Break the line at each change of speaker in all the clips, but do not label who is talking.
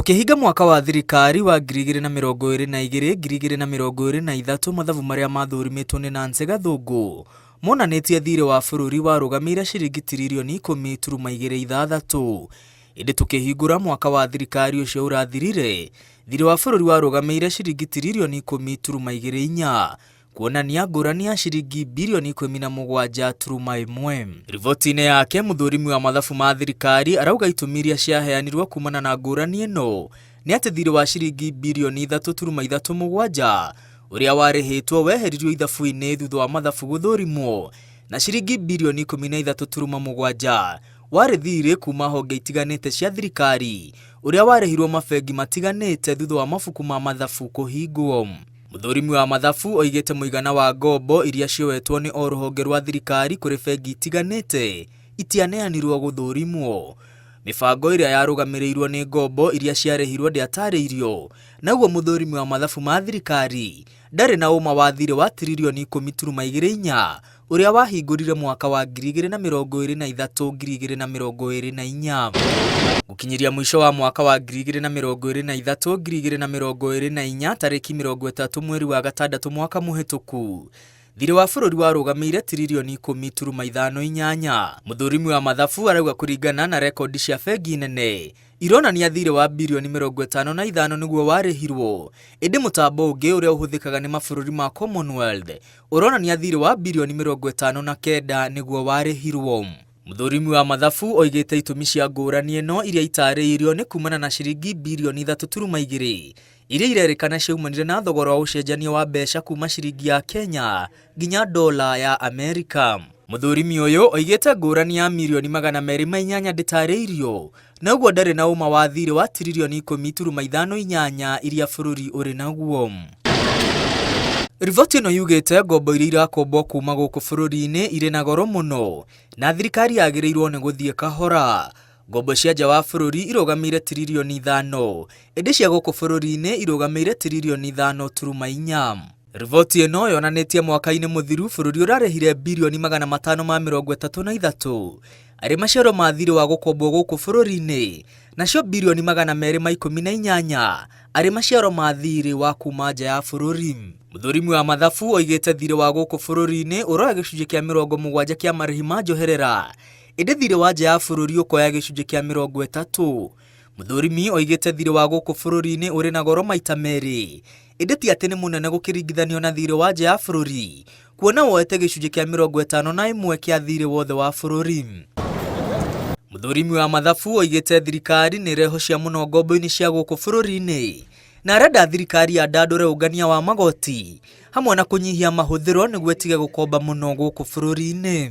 Tũkĩhinga mwaka wa thirikari wa 2022 2023 mathabu marĩa mathũrimĩtwo nĩ Nancy Gathũngũ monanĩtie thirĩ wa bũrũri warũgamĩire ciringi tiririoni ikũmi turuma igĩrĩ ithathatũ. Ĩndĩ tũkĩhingũra mwaka wa thirikari ũcio ũrathirire, thirĩ wa bũrũri warũgamĩire ciringi tiririoni ikũmi turuma igĩrĩ inya, kuonania ngũrani ya ciringi birioni 17.1. Riboti-inĩ yake, mũthũrimi wa mathabu ma thirikari arauga itũmi iria ciaheanirwo kumana na ngũrani ĩno nĩ atĩ thirĩ wa ciringi birioni 3.37 ũrĩa warĩhĩtwo weheririo ithabu-inĩ thutha wa mathabu gũthũrimwo na ciringi birioni 13.7 warĩ thirĩ kuma honge itiganĩte cia thirikari ũrĩa warĩhirwo mabengi matiganĩte thutha wa mabuku ma mathabu kũhingwo. Mũthũrimi wa mathabu oigĩte mũigana wa ngombo iria cioetwo nĩ o rũhonge rwa thirikari kũrĩ bengi itiganĩte itianeanirwo gũthũrimwo. Mĩbango ĩrĩa yarũgamĩrĩirwo nĩ ngombo iria ciarĩhirwo ndĩatarĩirio, na ũguo mũthũrimi wa mathabu ma thirikari ndarĩ na ũma wa thirĩ wa tiririoni 10.24 ũrĩa wahingũrire mwaka wa 2023 2024. Gũkinyĩria mũico wa mwaka wa 2023 2024 tarĩki 30 mweri wa gatandatũ mwaka mũhĩtũku, thirĩ wa bũrũri warũgamĩire tiririoni 10.58. Mũthũrimi wa mathabu arauga kũringana na rekondi cia bengi nene ironania thirĩ wa birioni 55 nĩguo warĩhirwo, ĩndĩ mũtambo ũngĩ ũrĩa ũhũthĩkaga nĩ mabũrũri ma Commonwealth ũronania thirĩ wa birioni 59 nĩguo warĩhirwo. Mũthũrimi wa mathabu oigĩte itũmi cia ngũrani ĩno iria itarĩirio nĩ kumana na ciringi birioni 3.2 iria irerĩkana ciaumanire na thogora wa ũcenjania wa mbeca kuma ciringi ya Kenya nginya dola ya Amerika. Mũthũrimi ũyũ oigĩte ngũrani ya mirioni 208 ndĩtarĩirio na ũguo ndarĩ na ũma wa thirĩ wa tiririoni 10.58 iria bũrũri ũrĩ naguo. Riboti ĩno yugĩte ngombo iria irakombwo kuma gũkũ bũrũri-inĩ irĩ na goro mũno na thirikari yagĩrĩirwo nĩ gũthiĩ kahora. Ngombo cia nja wa bũrũri irũgamĩire tiririoni 5, ĩndĩ cia gũkũ bũrũri-inĩ irũgamĩire tiririoni 5.4. Riboti ĩno yonanĩtie mwaka-inĩ mũthiru bũrũri ũrarĩhire birioni 533 arĩ maciaro ma thirĩ wa gũkombwo gũkũ bũrũri-inĩ, nacio birioni 218 arĩ maciaro ma thirĩ wa kuma nja ya bũrũri. Mũthũrimi wa mathabu oigĩte thirĩ wa gũkũ bũrũri-inĩ ũroya gĩcunjĩ kĩa 70 kĩa marĩhi ma njoherera, ĩndĩ thirĩ wa nja ya bũrũri ũkoya gĩcunjĩ kĩa 30. Mũthũrimi oigĩte thirĩ wa gũkũ bũrũri-inĩ ũrĩ na goro maita merĩ, ĩndĩ ti atĩ nĩ mũnene gũkĩringithanio na thirĩ wa nja ya bũrũri, kuona woete gĩcunjĩ kĩa 51 kĩa thirĩ wothe wa bũrũri. Mũthũrimi wa mathabu oigĩte thirikari nĩ ĩrehocia mũno ngombo-inĩ cia gũkũ bũrũri-inĩ na arenda thirikari yandandũre ũngania wa magoti hamwe na kũnyihia mahũthĩro nĩguo ĩtige gũkomba mũno gũkũ bũrũri-inĩ.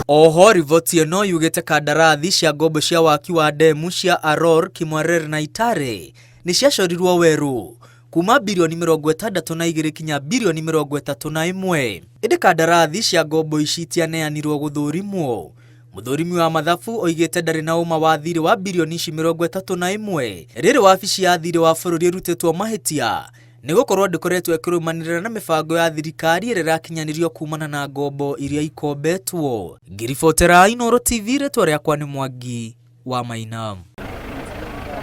Oho riboti ĩno yugĩte kandarathi cia ngombo cia waki wa ndemu cia Aror, Kimwarer na Itare nĩ ciacorirwo werũ kuma birioni 62 kinya birioni 31, ĩndĩ kandarathi cia ngombo ici itianeanirwo gũthũrimwo. Mũthũrimi wa mathabu oigĩte ndarĩ na ũma wa thirĩ wa birioni ici 31 rĩrĩ wabici ya thirĩ wa bũrũri ĩrutĩtwo mahĩtia nĩ gũkorwo ndĩkoretwo ĩkĩrũmanĩrĩra na mĩbango ya thirikari ĩrĩa ĩrakinyanĩrio kumana na ngombo iria ikombetwo. Ngĩribotera Inooro TV, rĩtwa rĩakwa nĩ Mwangi wa Maina.